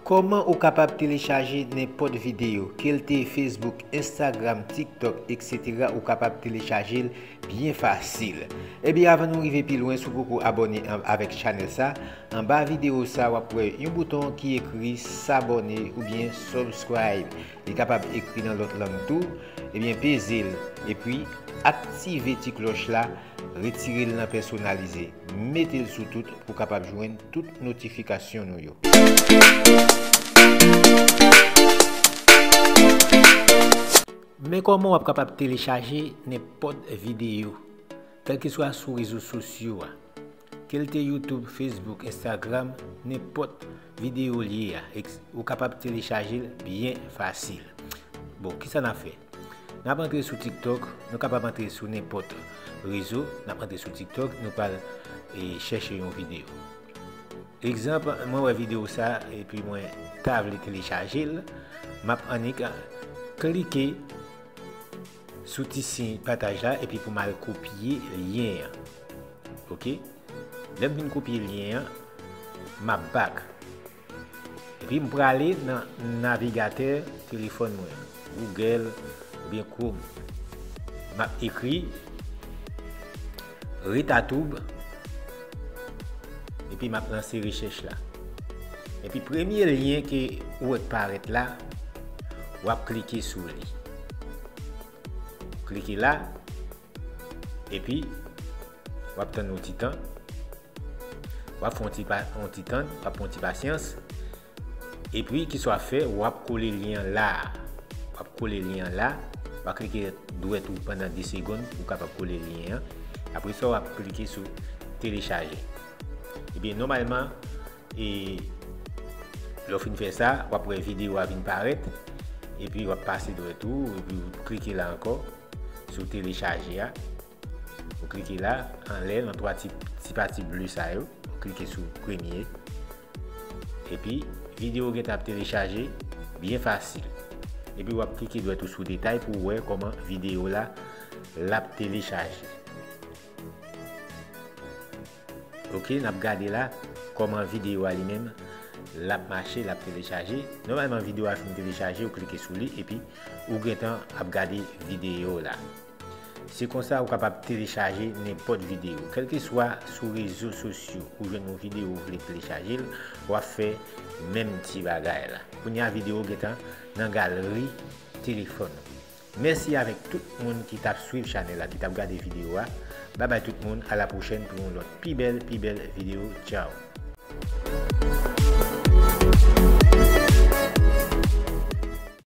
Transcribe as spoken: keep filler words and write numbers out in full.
Kòman ou kapab telechaje nenpòt videyo, ke l te Facebook, Instagram, TikTok, etsetera, ou kapab telechaje l byen fasil. Ebyen, avan nou rive pi lwen, si w poko abòne an-, avèk chanèl sa, anba videyo sa, w ap wè yon bouton ki ekri s'abonner oubyen subscribe. Li kapab ekri nan lòt lang tou. Ebyen, peze l, epi aktive ti klòch la, retire l nan pèsonalize. Mete l sou tout pou w kapab jwenn tout notifikasyon nou yo. Men kòman w ap kapab telechaje nenpòt videyo, kèlkeswa sou rezo sosyo a, ke l te YouTube, Facebook, Instagram, nenpòt videyo l ye a, ou kapab telechaje l byen fasil. Bon, kisa n ap fè? N ap antre sou TikTok, nou kapab antre sou nenpòt rezo, n ap antre sou TikTok, nou pral, e, chèche yon videyo. Egzanp, mwen wè videyo sa, epi mwen ta vle telechaje l, m ap annik klike sou ti siy pataj la, epi pou m al kopye lyen an. Oke? Lè m fin kopye lyen an, m ap back. Epi m prale nan navigatè telefòn mwen, Google oubyen Chrome. M ap ekri Retatoub, epi m ap lanse rechèch la. Epi premye lyen ke ou wè k parèt la, w ap klike sou li. Klike la, epi w ap tann yon ti tan. W ap fè yon ti pa-, yon ti tann, w ap fè yon ti pasyans. Epi, kisa w ap fè, w ap kole lyen an la. W ap kole lyen an la, w ap klike dwèt ou pandan de segonn pou w kapab kole lyen an. Apre sa, w ap klike sou telechaje. Ebyen, nòmalman, e, lè w fin fè sa, w ap wè videyo a vin parèt. Epi, w ap pase dwèt ou, epi w klike la ankò, sou telechaje a. Ou klike la, anlè, nan twa ti, ti pati ble sa yo. Ou klike sou premye. Epi, videyo gentan ap telechaje byen fasil. Epi, w ap klike dwèt ou sou detay pou w wè kòman videyo la, l ap telechaje. Oke, n ap gade la kòman videyo a li menm, l ap mache, l ap telechaje. Nòmalman, videyo a fin telechaje, ou klike sou li, epi ou gentan ap gade videyo la. Se konsa ou kapab telechaje nenpòt videyo. Kèlkeswa sou rezo sosyo ou jwenn yon videyo ou vle telechaje l, w ap fè menm ti bagay la. Kounye a videyo gentan nan galri telefòn ou. Mèsi avèk tout moun ki t ap swiv chanèl la, ki t ap gade videyo a. Babay tout moun, a la pwochèn pou yon lòt pi bèl, pi bèl videyo. Tchaw!